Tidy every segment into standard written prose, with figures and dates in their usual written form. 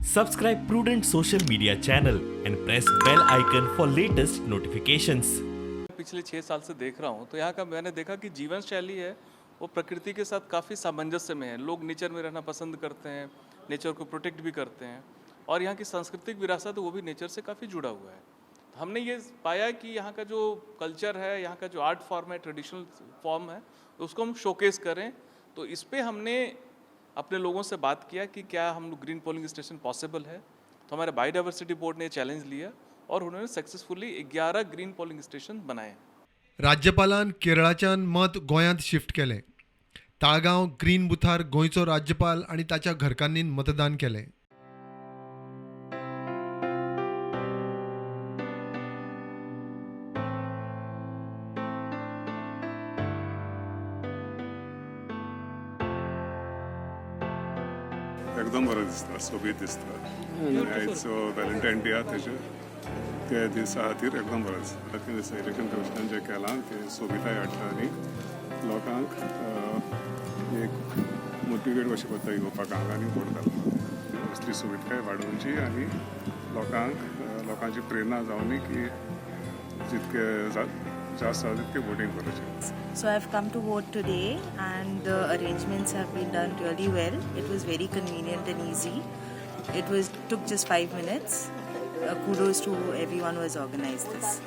Subscribe Prudent social media channel and press bell icon for latest notifications. पिछले 6 साल से देख रहा हूँ तो यहाँ का मैंने देखा कि जीवन शैली है वो प्रकृति के साथ काफ़ी सामंजस्य में है। लोग नेचर में रहना पसंद करते हैं, नेचर को प्रोटेक्ट भी करते हैं और यहाँ की सांस्कृतिक विरासत वो भी नेचर से काफ़ी जुड़ा हुआ है। तो हमने ये पाया कि यहाँ का जो कल्चर है, यहाँ का जो आर्ट फॉर्म है, ट्रेडिशनल फॉर्म है, उसको हम शोकेस करें। तो इस पर हमने अपने लोगों से बात किया कि क्या हम लोग ग्रीन पोलिंग स्टेशन पॉसिबल है। तो हमारे बायोडाइवर्सिटी बोर्ड ने चैलेंज लिया और उन्होंने सक्सेसफुली 11 ग्रीन पोलिंग स्टेशन बनाए। राज्यपालान केरळाच्यान मत गोंयांत शिफ्ट केलें. ताळगांव ग्रीन बुथार गोंयचो राज्यपाल आनी ताच्या घरकान्नीन मतदान केलें. एकदम बरें दिसता, सोबीत दिसता. आनी आयज व्हॅलेंटायन डे आहा, तेजे त्या दिसा खातीर एकदम बरें दिसता. कितें दिसता, इलेक्शन कमिशनान जें केलां तें सोबिताय हाडटा आनी लोकांक एक मोटिवेट कशें करता येवपाक हांगा आनी वोट घालपाक. असली सोबितकाय वाडोवची आनी लोकांक लोकांची प्रेरणा जावनी की जितके जास्त जाता तितकें वोटींग करचें. So I've come to vote today, and the arrangements have been done really well. It was very convenient and easy. It was took just 5 minutes. Kudos to everyone who has organized this.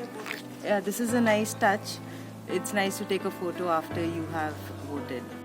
Yeah, this is a nice touch. It's nice to take a photo after you have voted.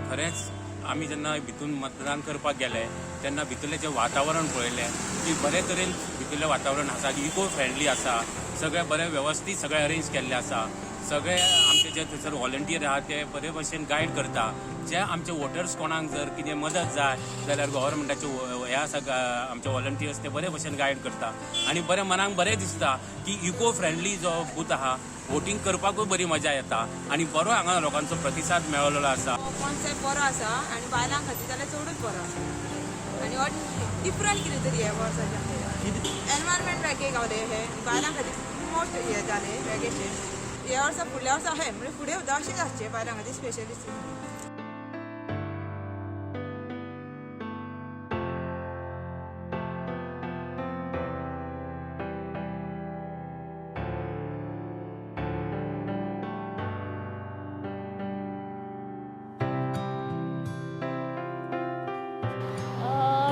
खरेंच आमी जेन्ना भितून मतदान करपाक गेले तेन्ना भितरलें जें वातावरण पळयलें की बरे तरेन भितरलें वातावरण आसा, इको फ्रेंडली आसा, सगळें बरें वेवस्थीत सगळें अरेंज केल्लें आसा. सगळे आमचे जे थंयसर व्हॉलंटियर आहा ते बरे भशेन गायड करता. जे आमचे वोटर्स कोणाक जर कितें मदत जाय जाल्यार गव्हर्मेंटाचे हे आसा आमचे व्हॉलंटियर्स ते बरे भशेन गायड करता आनी बरें मनाक बरें दिसता की इको फ्रेंडली जो बूथ आहा, वोटींग करपाकूय बरी मजा येता आनी बरो हांगा लोकांचो प्रतिसाद मेळलेलो आसा. कॉन्सेप्ट बरो आसा आनी बायलां खातीर जाल्यार चडूच बरो आसा आनी हो डिफरंट कितें तरी हे वर्साचें एनवायरमेंट वेगळें गावलें, हें बायलां खातीर मोस्ट हें जालें वेगळेशें. ह्या वर्सा फुडल्या वर्सा अशें म्हणजे फुडें सुद्दां अशेंच आसचें बायलां खातीर स्पेशली.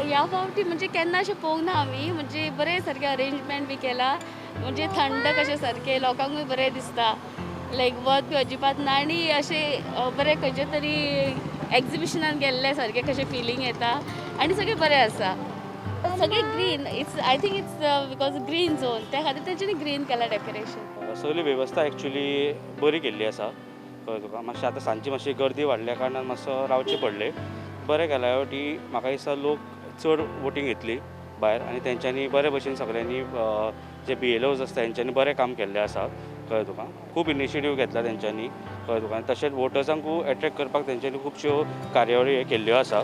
ह्या फावटी म्हणजे केन्ना अशें पळोवंक ना आमी, म्हणजे बरें सारकें अरेंजमेंट बी केलां, म्हणजे थंड कशें सारकें लोकांकूय बरें दिसता, लायक वत बी अजिबात ना आनी अशें बरें खंयचे तरी एग्जिबिशनान गेल्ले सारकें कशें फिलींग येता आनी सगळें बरें आसा. सगळें green, it's I think it's because green zone, त्या खातीर तेंच्यांनी ग्रीन केलां डेकोरेशन. सगळी वेवस्था एक्चुली बरी केल्ली आसा, कळ्ळें तुका. मातशें आतां सांजची मातशी गर्दी वाडल्या कारणान मातसो रावचें पडलें. बरें केलां ह्या फावटी, म्हाका दिसता लोक चड वोटींग घेतली भायर आनी तेंच्यांनी बरे भशेन सगळ्यांनी जे BLOs आसता तेंच्यांनी बरें काम केल्लें आसा, कळ्ळें तुका. खूब इनिशिएटीव घेतला तेंच्यांनी, कळ्ळें तुका. तशेंच वोटर्सांकूय एट्रेक्ट करपाक तेंच्यांनी खुबश्यो कार्यावळी केल्ल्यो आसा.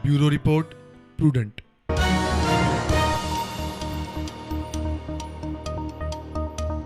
Bureau report, Prudent.